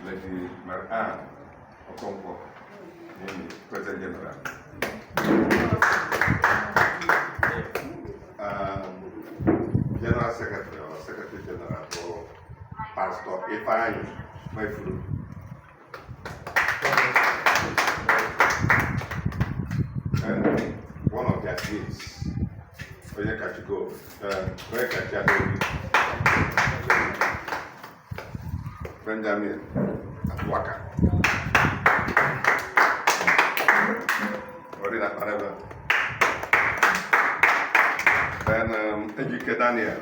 Lady Marianne Okonkwo, Nini, President General. General Secretary or Secretary General bụ Pastor Ifeanyi Nwefuru. And one of their kids, Onyekachi Onyekachi Adaobi, Benjamin Atuaka. Orina Pareba. Then Ejike Daniel.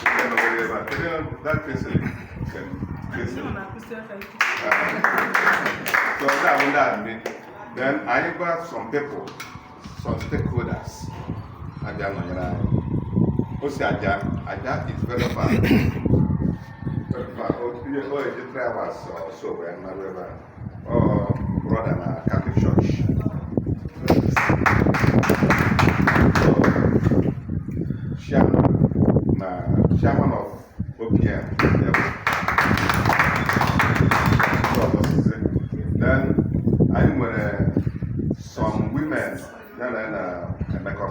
Then over there, that Kinsley. Kinsley. So that one that me. Then I got some people, some stakeholders. Abịa nọnyere anyị. O si Aja, Aja is very far. Very far. O eji 3 hours or so wee narụ ebe a. Ọ brother na Catholic Church. So, chairman na chairman of OPM. Yeah. So, ọzọsizi. Then anyị nwere some women ya na ya na-emekọ.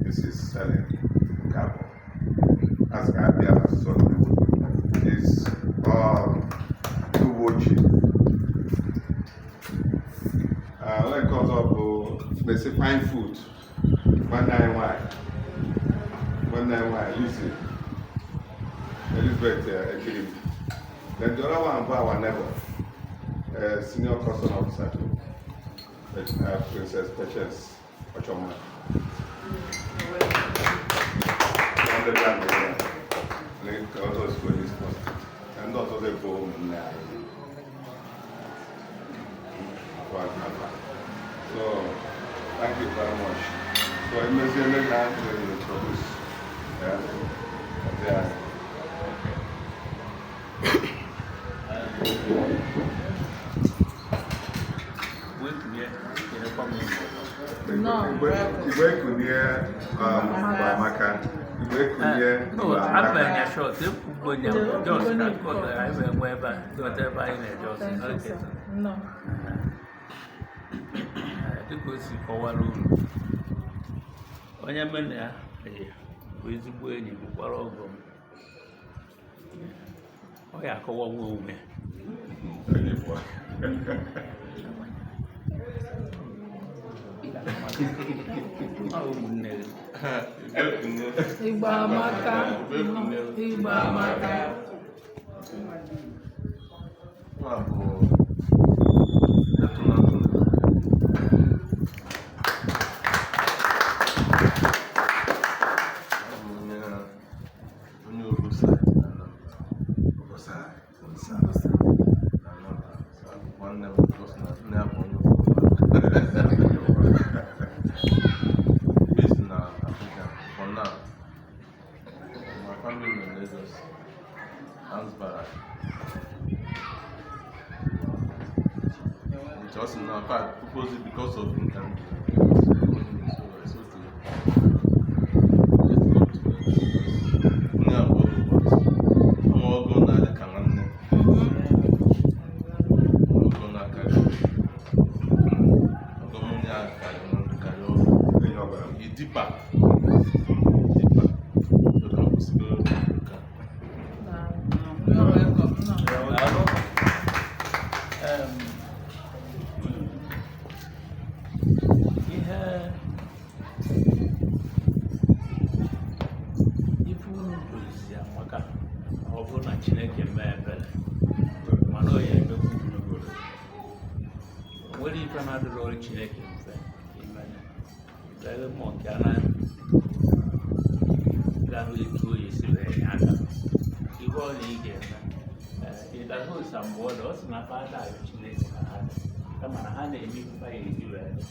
This is Selin Gabo. As Abia so is uwe ojii. Onye nke ọzọ bụ Mercy Fine Food, nwanne anyị nwanyị Lizzy Elizabeth Ekirim. Then the other one bụ our neighbor, senior custom officer to Princess Patience Ochoma. Ndị bịa nọrọ ya. Nke ọzọ si police post. Na ndị ọzọ bụ ụmụnne anyị. Afọ afa. So, thank you very much. So, emeziele na introduce. Yeah. Yeah. Wee kelekwa m unu. Nnọọ. Igwe ekunie bụ amaka. Igwe ekunie No, bụ abịa amaka. ya short, ekwugo nya just ka nke anyị wee nwee ebe a, dọta ebe anyị na-eje ọsọ. Thank you, Okay. sir. Nnọọ. Dịka o si kọwara unu, onye mena ya bụ ezigbo enyi, bụkwara ọgọ m. Ọ ya akọwa nwa onwe. Onye Igbo. Ọ ụmụnne gị. Igbo amaka. Igbo amaka. Nwa bụ atụmatụ. Abụ m onye Obosi na Anambra. Obosi. Obosi na Anambra. So, nwanne m because na nne ya bụ onye Obosi. Based na Abuja for now. My family nọ Lagos. Ansbara. Just now, in fact, purposely because of him can so it's okay. Let's come together because nne abụọ bụ but ọmụ ọgụ na-adị ka nwanne, ọgụ na-akarị ọgụ mụ ya karị karị ọgụ. Enyi ọbara. Ị deeper deeper so ka m kwụsịgoro nke a. You're welcome. Nnọọ. Daalụ. Ihe ife unu dozi amaka. Ọ bụrụ na Chineke mee ebere, mana ọ ya emekwu, o nwere ife na-adịrị ọrụ Chineke mfe ime. Lere mmụọ nke a na ga-ahụ etu o esi wee nye aka ihe ọ na ị ga-eme. Ịdahosa mgbe ọ dị, ọ sị na fada ayọ Chineke ka ha dị, kama na ha na-eme ife ya eji wee dị.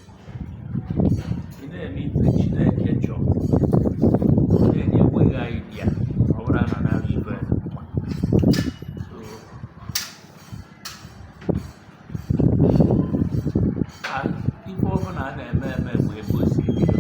Ị na-eme ife Chineke chọrọ, ọ na-enye enweghị idea ọ bụrụ na na ife dị mma. So, ife ọbụla a na-eme eme bụ ebe o si ebido.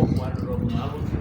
ọgwụ adịrọ mma, alụsị.